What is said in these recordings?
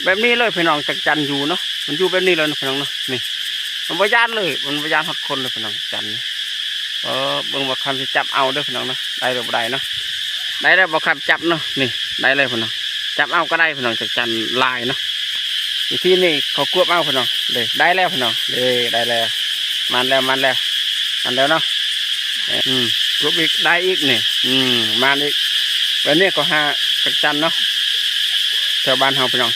ແບບນີ້ເລີຍພີ່ນ້ອງ ຈັກຈັ່ນຢູ່ເນາະ ມັນຢູ່ແບບນີ້ເລີຍເນາະພີ່ນ້ອງເນາະ. ນີ້ ມັນບໍ່ຢ້ານເລີຍ ມັນບໍ່ຢ້ານຮອດຄົນເລີຍພີ່ນ້ອງ ຈັນນີ້. ເອີ ເບິ່ງວ່າຄຳຊິຈັບເອົາເດີພີ່ນ້ອງເນາະ ໄດ້ຫຼືບໍ່ໄດ້ເນາະ. ໄດ້ແລ້ວບໍ່ຄຳຈັບເນາະ ນີ້ ໄດ້ເລີຍພີ່ນ້ອງ ຈັບເອົາກໍໄດ້ພີ່ນ້ອງ ຈັກຈັ່ນຫຼາຍເນາະ. ວິທີນີ້ເຂົາກວບເອົາພີ່ນ້ອງ ເດ້ ໄດ້ແລ້ວພີ່ນ້ອງ ເດ້ ໄດ້ແລ້ວ ມານແລ້ວ ມານແລ້ວ ມານແລ້ວເນາະ. ອືມ ກວບອີກ ໄດ້ອີກນີ້ ອືມ ມານອີກ. ແບບນີ້ກໍຫາຈັກຈັ່ນເນາະ ແຖວບ້ານເຮົາພີ່ນ້ອງ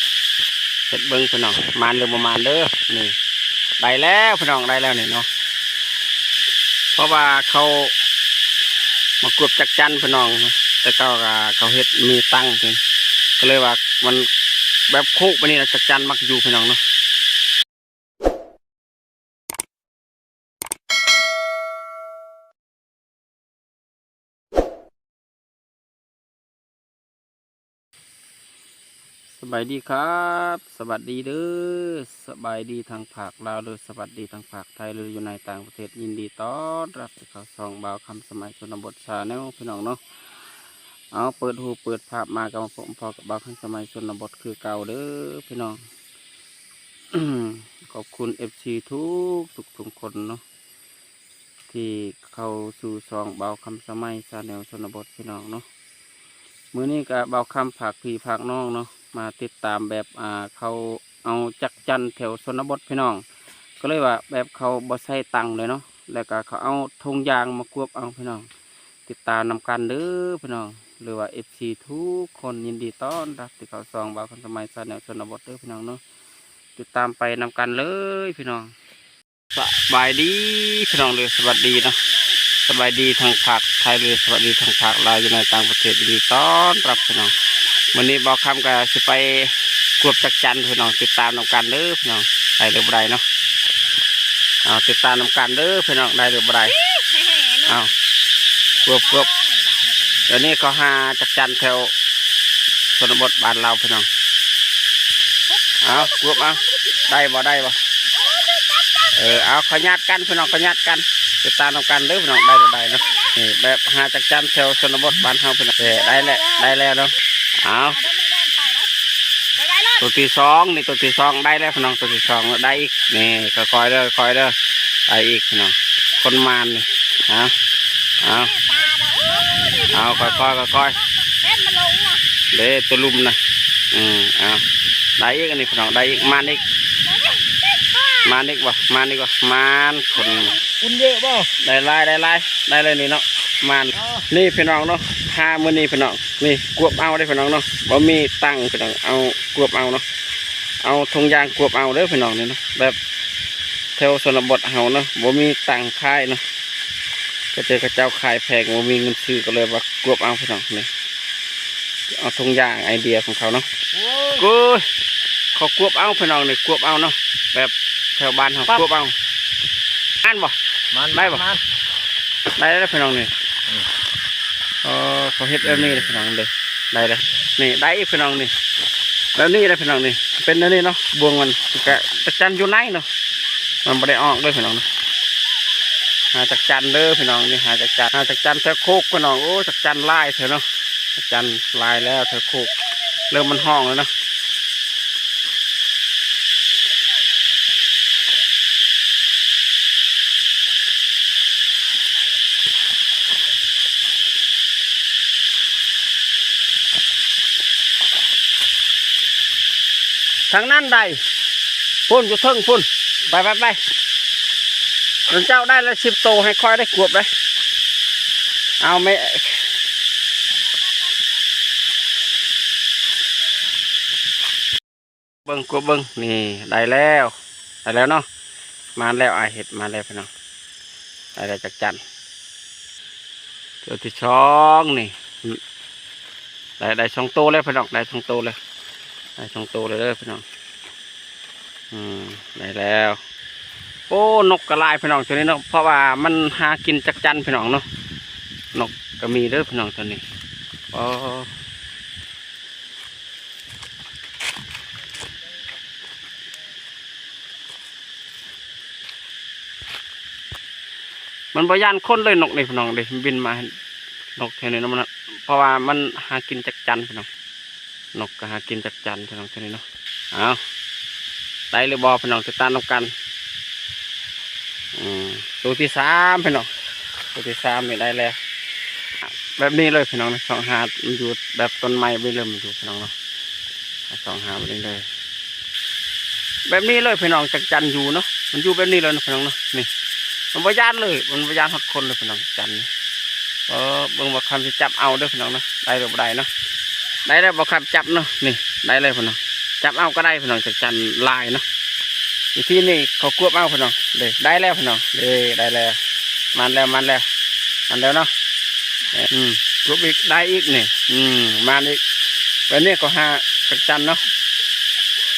ເຮັດເບິ່ງພີ່ນ້ອງ ມານຫຼືບໍ່ມານເດີ. ນີ້ ໄດ້ແລ້ວພີ່ນ້ອງ ໄດ້ແລ້ວນີ້ເນາະ ເພາະວ່າເຂົາມາກວບຈັກຈັ່ນພີ່ນ້ອງ ແຕ່ເກົ່າກໍເຂົາເຮັດມີຕັງ ກໍເລີຍວ່າມັນແບບໂຄກແບບນີ້ນະ ຈັກຈັ່ນມັກຢູ່ພີ່ນ້ອງເນາະ. ສະບາຍດີຄັບ ສະຫວັດດີເດີ ສະບາຍດີທາງພາກລາວເດີ ສະຫວັດດີທາງພາກໄທເດີ ຢູ່ໃນຕ່າງປະເທດ ຍິນດີຕ້ອນຮັບທີ່ເຂົ້າຊ່ອງບ່າວຄຳສະໄໝຊົນນະບົດ Channel ພີ່ນ້ອງເນາະ. ເອົາ ເປີດຫູເປີດພາບມາກໍມາພົບພໍ້ກັບບ່າວຄຳສະໄໝຊົນນະບົດຄືເກົ່າເດີພີ່ນ້ອງ. ຂອບຄຸນເອັຟຊີທຸກທຸກຄົນເນາະ ທີ່ເຂົ້າສູ່ຊ່ອງບ່າວຄຳສະໄໝ Channel ຊົນນະບົດພີ່ນ້ອງເນາະ. ມື້ນີ້ກໍບ່າວຄຳພາກພີ່ພາກນ້ອງເນາະ ມາຕິດຕາມແບບ ອ່າ ເຂົາເອົາຈັກຈັ່ນແຖວຊົນນະບົດພີ່ນ້ອງ ກໍເລີຍວ່າແບບເຂົາບໍ່ໃຊ້ຕັງເລີຍເນາະ ແລ້ວກໍເຂົາເອົາຖົງຢາງມາກວບເອົາພີ່ນ້ອງ. ຕິດຕາມນຳກັນເດີພີ່ນ້ອງ ຫຼືວ່າເອັຟຊີທຸກຄົນ ຍິນດີຕ້ອນຮັບທີ່ເຂົ້າຊ່ອງບ່າວຄຳສະໄໝ Channel ຊົນນະບົດເດີພີ່ນ້ອງເນາະ. ຕິດຕາມໄປນຳກັນເລີຍພີ່ນ້ອງ. ສະບາຍດີພີ່ນ້ອງເດີ ສະຫວັດດີເນາະ ສະບາຍດີທາງພາກໄທເລີຍ ສະຫວັດດີທາງພາກລາວ ຢູ່ໃນຕ່າງປະເທດ ຍິນດີຕ້ອນຮັບພີ່ນ້ອງ. ມື້ນີ້ບ່າວຄຳກໍຊິໄປກວບຈັກຈັ່ນພີ່ນ້ອງ ຕິດຕາມນຳກັນເດີພີ່ນ້ອງ ໄດ້ຫຼືບໍ່ໄດ້ເນາະ. ເອົາ ຕິດຕາມນຳກັນເດີພີ່ນ້ອງ ໄດ້ຫຼືບໍ່ໄດ້. ເອົາ ກວບ ກວບ ດຽວນີ້ເຂົາຫາຈັກຈັ່ນແຖວຊົນນະບົດບ້ານລາວພີ່ນ້ອງ. ເອົາ ກວບເອົາ ໄດ້ບໍ່ ໄດ້ບໍ່. ເອີ ເອົາ ເຂົາຍາດກັນພີ່ນ້ອງ ເຂົາຍາດກັນ ຕິດຕາມນຳກັນເດີພີ່ນ້ອງ ໄດ້ບໍ່ໄດ້ເນາະ. ນີ້ແບບຫາຈັກຈັ່ນແຖວຊົນນະບົດບ້ານເຮົາພີ່ນ້ອງ ເອີ ໄດ້ແລ້ວ ໄດ້ແລ້ວເນາະ. ເອົາ ໂຕທີສອງນີ້ ໂຕທີສອງໄດ້ແລ້ວພີ່ນ້ອງ ໂຕທີສອງໄດ້ອີກ. ນີ້ຄ່ອຍໆເດີ ຄ່ອຍໆເດີ ໄດ້ອີກພີ່ນ້ອງ ຄົນໝານນີ້. ເອົາ ເອົາ ເອົາ ຄ່ອຍໆ ຄ່ອຍໆ ເຫັນມັນລົງນະ ເດ້ ໂຕລຸ່ມນະ. ອືມ ເອົາ ໄດ້ອີກ ອັນນີ້ພີ່ນ້ອງ ໄດ້ອີກ ມານອີກ ມານອີກບໍ່ ມານອີກບໍ່ ມານຄົນ ອຸນເຍອະບໍ່ ໄດ້ຫຼາຍ ໄດ້ຫຼາຍ ໄດ້ເລີຍນີ້ເນາະ ມານ. ອໍ ນີ້ພີ່ນ້ອງເນາະ ຫາມື້ນີ້ພີ່ນ້ອງ ນີ້ກວບເອົາເດ້ພີ່ນ້ອງເນາະ ບໍ່ມີຕັງພີ່ນ້ອງ ເອົາກວບເອົາເນາະ ເອົາຖົງຢາງກວບເອົາເດີພີ່ນ້ອງ ນີ້ເນາະ. ແບບແຖວຊົນນະບົດເຮົາເນາະ ບໍ່ມີຕັງຂາຍເນາະ ກະເຈີເຂົາເຈົ້າຂາຍແພງ ບໍ່ມີເງິນຊື້ ກໍເລີຍວ່າກວບເອົາພີ່ນ້ອງ ນີ້ ເອົາຖົງຢາງ ໄອເດຍຂອງເຂົາເນາະ. ໂອ້ຍ ໂອ້ຍ ເຂົາກວບເອົາພີ່ນ້ອງ ນີ້ກວບເອົາເນາະ ແບບແຖວບ້ານເຮົາ ປັບ ກວບເອົາ. ອ່ານບໍ່ ມານ ໄດ້ບໍ່ ມານ ໄດ້ແລ້ວພີ່ນ້ອງນີ້. ອືມ ເອີ ເຂົາເຮັດແບບນີ້ເດ້ພີ່ນ້ອງເດ້ ໄດ້ແລ້ວ ນີ້ໄດ້ອີກພີ່ນ້ອງນີ້ ແບບນີ້ເດ້ພີ່ນ້ອງນີ້ ເປັນແນວນີ້ເນາະ ບ່ວງມັນກະຈັກຈັ່ນຢູ່ໃນເນາະ ມັນບໍ່ໄດ້ອອກເດີພີ່ນ້ອງເນາະ. ຫາຈັກຈັ່ນເດີພີ່ນ້ອງນີ້ ຫາຈັກຈັ່ນ ຫາຈັກຈັ່ນແຖວໂຄກພີ່ນ້ອງ. ໂອ້ ຈັກຈັ່ນຫຼາຍແທ້ເນາະ ຈັກຈັ່ນຫຼາຍແລ້ວແຖວໂຄກ ເລີ່ມມັນຮ້ອງແລ້ວເນາະ. ທາງນັ້ນໄດ້ ພຸ້ນ ຢູ່ເທິງພຸ້ນ ໄປ ໄປ ໄປ. ເຈົ້າໄດ້ລະສິບໂຕ ໃຫ້ຂ້ອຍໄດ້ກວບເດ້. ເອົາແມ່ ເບິ່ງ ກວບເບິ່ງ ນີ້ໄດ້ແລ້ວ ໄດ້ແລ້ວເນາະ ມາແລ້ວ ອ້າຍເຮັດມາແລ້ວພີ່ນ້ອງ ໄດ້ແລ້ວຈັກຈັ່ນ ໂຕທີສອງນີ້ ໄດ້ ໄດ້ສອງໂຕແລ້ວພີ່ນ້ອງ ໄດ້ສອງໂຕແລ້ວ ໄດ້ສອງໂຕແລ້ວເດີພີ່ນ້ອງ. ອືມ ໄດ້ແລ້ວ. ໂອ້ ນົກກໍຫຼາຍພີ່ນ້ອງ ໂຕນີ້ເນາະ ເພາະວ່າມັນຫາກິນຈັກຈັ່ນພີ່ນ້ອງເນາະ ນົກກໍມີເດີພີ່ນ້ອງໂຕນີ້. ອໍ ມັນບໍ່ຢ້ານຄົນເລີຍ ນົກນີ້ພີ່ນ້ອງເດ້ ມັນບິນມາ ນົກແຖວນີ້ນະ ມັນ ເພາະວ່າມັນຫາກິນຈັກຈັ່ນພີ່ນ້ອງ. ນົກກໍຫາກິນຈັກຈັ່ນພີ່ນ້ອງ ເທື່ອນີ້ເນາະ. ເອົາ ໄດ້ຫຼືບໍ່ພີ່ນ້ອງ ຕິດຕາມນຳກັນ. ອືມ ໂຕທີສາມພີ່ນ້ອງ ໂຕທີສາມນີ້ໄດ້ແລ້ວ. ແບບນີ້ເລີຍພີ່ນ້ອງ ສ່ອງຫາ ມັນຢູ່ແບບຕົ້ນໄມ້ໄປເລີຍ ມັນຢູ່ພີ່ນ້ອງເນາະ ສ່ອງຫາແບບນີ້ເລີຍ ແບບນີ້ເລີຍພີ່ນ້ອງ ຈັກຈັ່ນຢູ່ເນາະ ມັນຢູ່ແບບນີ້ເລີຍເນາະພີ່ນ້ອງເນາະ. ນີ້ ມັນບໍ່ຢ້ານເລີຍ ມັນບໍ່ຢ້ານຮອດຄົນເລີຍພີ່ນ້ອງ ຈັນນີ້. ເອີ ເບິ່ງວ່າຄຳຊິຈັບເອົາເດີພີ່ນ້ອງເນາະ ໄດ້ຫຼືບໍ່ໄດ້ເນາະ. ໄດ້ແລ້ວ ບໍ່ຄຳຈັບເນາະ. ນີ້ ໄດ້ແລ້ວພີ່ນ້ອງ ຈັບເອົາກໍໄດ້ພີ່ນ້ອງ ຈັກຈັ່ນຫຼາຍເນາະ. ວິທີນີ້ເຂົາກວບເອົາພີ່ນ້ອງເດ້. ໄດ້ແລ້ວພີ່ນ້ອງເດ້ ໄດ້ແລ້ວ ມານແລ້ວ ມານແລ້ວ ມານແລ້ວເນາະ. ອືມ ກວບອີກ ໄດ້ອີກນີ້. ອືມ ມານອີກ. ແບບນີ້ກໍຫາຈັກຈັ່ນເນາະ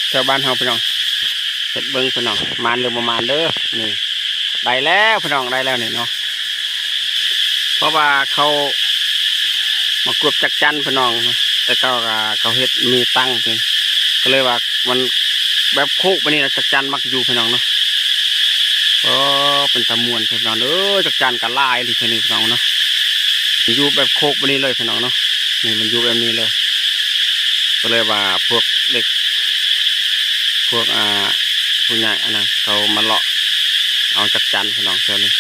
ແຖວບ້ານເຮົາພີ່ນ້ອງ. ເຮັດເບິ່ງພີ່ນ້ອງ ມານຫຼືບໍ່ມານເດີ. ນີ້ ໄດ້ແລ້ວພີ່ນ້ອງ ໄດ້ແລ້ວນີ້ເນາະ. ເພາະວ່າເຂົາມາກວບຈັກຈັ່ນພີ່ນ້ອງ ແຕ່ເກົ່າກໍເຂົາເຮັດມີຕັ້ງ ກໍເລີຍວ່າມັນແບບໂຄກປານນີ້ນະ ຈັກຈັ່ນມັກຢູ່ພີ່ນ້ອງເນາະ. ໂອ້ ເປັນຕາມ່ວນພີ່ນ້ອງເດີ ຈັກຈັ່ນກໍຫຼາຍອີ່ຫຼີເທື່ອນີ້ພີ່ນ້ອງເນາະ. ຢູ່ແບບໂຄກປານນີ້ເລີຍພີ່ນ້ອງເນາະ. ນີ້ມັນຢູ່ແບບນີ້ເລີຍ ກໍເລີຍວ່າພວກເດັກ ພວກ ອ່າ ຜູ້ໃຫຍ່ອັນນັ້ນ ເຂົາມາເລາະເອົາຈັກຈັ່ນພີ່ນ້ອງແຖວນີ້.